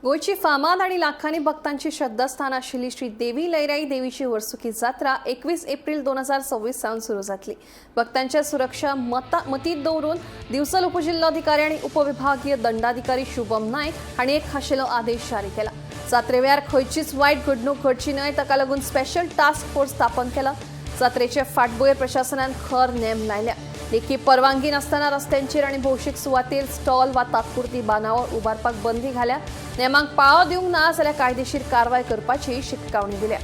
गोंयची फामाद आनी लाखांनी भक्तांची श्रद्धास्थान आशिल्ली श्री देवी लयराई देवीची वर्सुकी जात्रा 21 एप्रिल 2026 सावन सुरू जातली. भक्तांच्या सुरक्षा मता मतीत दवरून दिवचल उपजिल्लोधिकारी आनी उपविभागीय दंडाधिकारी शुभम नायक हांणी एक खाशेलो आदेश जारी केला. जात्रे वेळार खंयचीच वायट घडणूक घडची न्हय, ताका लागून स्पेशल टास्क फोर्स स्थापन केला. जात्रेचे फाटभुंयेर प्रशासनान खर नेम लायल्या. लेखी परवानगी नासतना रस्त्यांचेर आनी भौशीक सुवातेर स्टॉल वा तात्पुरती बांदावळ उबारपाक बंदी घाल्या. नेमांक पाळो दिवंक ना जाल्यार कायदेशीर कारवाय करपाची शिटकावणी दिल्या.